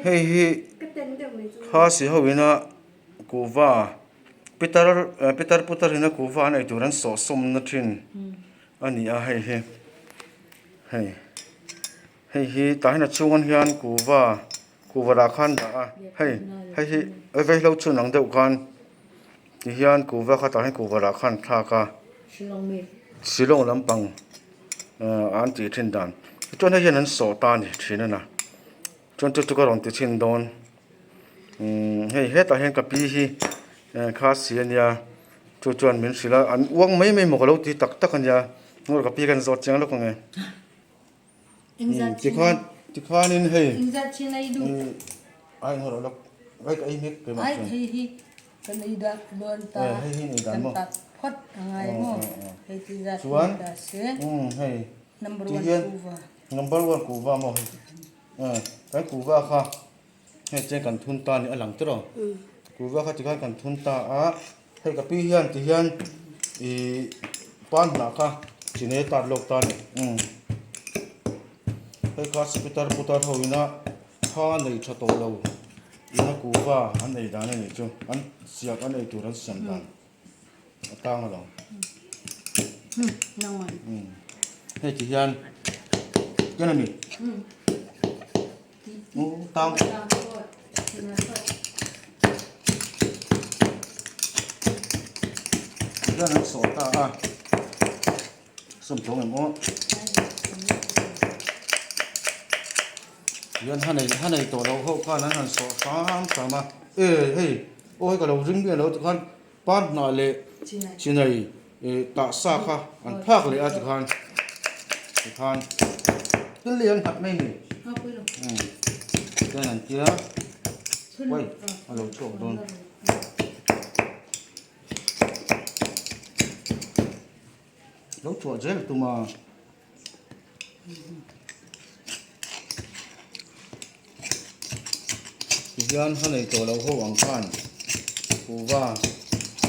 Hei hi khasi ho ina kuhva pitar pitar putar ina kuhva an eitur an sawh sawm na thin a ni a hei hi hei hei hi tah hian a chhung hian kuhva kuhva rah kha an dah a hei hei hi vaihlo chhun ang deuh khan tihian kuhva kha tah hian kuhva rah kha an thlak a shillong lampang ahh an tih thin dan tichuan hei hian an sawh ta a ni thin a na chuan chu chu ka rawn ti chhin dawn umm hei hetah hian ka pi hi khasi a nia chu chuan min hrilh a an uang mai mai maw ka lo ti tak tak a nia ka pi khan zawt chiang lawk ang e. Tikhan tikhanin hei ai ngawrh lawk ai ka ei mek keimah chuan hei hi kan ei dan dawn ta hei hi ei dan maw tak phawt a ngai maw hei ti zat chuan ta se hei number ti 1 hian kuva number 1 kuva maw hei kan kuva kha Hei chen kan thun ta ni a lang tiraw kuhva kha tikhan kan thun ta a hei ka pi hian ti hian ih pan hnah kha chi nei tat lawk ta a ni umm hei kha sipitar putar ho ina tha nei tha tawh lo ina kuhva an ei dan a nih chu an siam an ei tur an siam dan. A tang alawm. Hei ti hian ken a ni. Tang. Tihian an sawh ta a. Sawmthawng em aw. Tihian ha nei ha nei tawh loh ho khan an han sawh hram hram a. E hei aw hei ka lo ring miah lo tikhan Pan hnah leh chinai tah sa kha an phak leh a tikhan tikhan thil leh an nghat mai a ni chuan an tia uai a lo chhuak dawn lo chhuah zel tum a. Tihian a nei tawh lo ho ang khan kuhva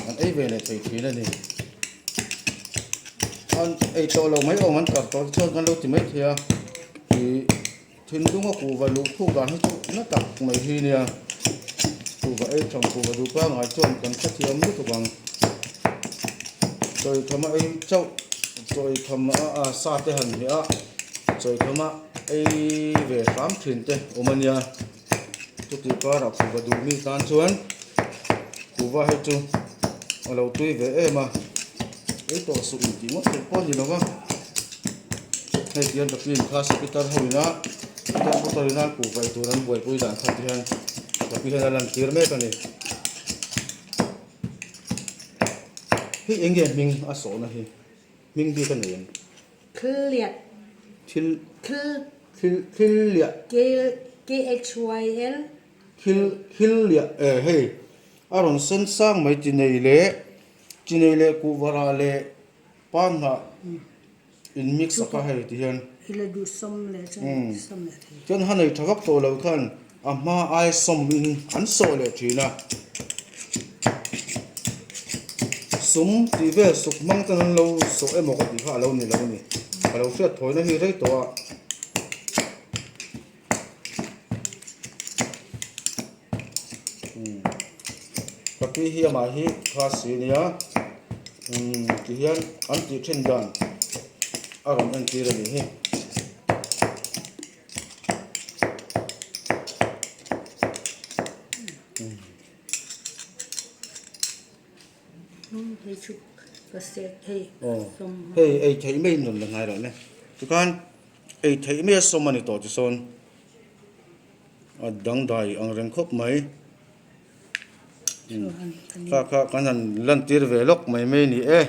an ei ve leh thei thin a ni. An ei tawh lo mai awm an kar tawh te chuan kan lo ti mai thei a ih thinlunga kuhva luh khuk dan hi chu na tak mai hi nia kuhva ei thang kuhva duh pangngai chuan kan hrethiam lutuk ang. Chawithama ei chauh chawithama a sa te han hmeh a chawithama ei ve hram thin te awm a nia chutih karah kuhva duh mi tan chuan kuhva hei chu a lo tui ve em a ei tawh suh intih ngawt theih pawh a ni lo va hei tihian ka pin kha sipitar ho ina pitar putar ina kuhva ei tur an buaipui dan kha tihian ka pi hian a lan tir mek a ni. Hei eng nge hming a sawhna hi? Hming bik a nei em? Thil liah. Thil. Thil. Thil thil liah. K K-H-Y-L. Thil thil liah e hei a rawn sen sang mai chi nei leh chi nei leh kuhva rah leh pan hnah in mix a kha hei ti hian. I la duh sawm leh chuan sawm leh thei. Chuan ha nei tha vak tawh lo khan a hma ai sawm in an sawh leh thin a. Sum tih vel suk hmang ten an lo sawh emaw ka tih kha a lo ni lo a ni. Ka lo hriat thawina hi rei tawh a. Ka pi hi amah hi kha si ania ti hian an tih thin dan a rawn entir a nih hi. Hei ei theih mai in rawn la ngai rawh le tikhan ei theih mai a sawm a ni tawh tisawn. A dangdai ang reng khawp mai. Kha kha kan han lantir ve lawk mai mai a ni e.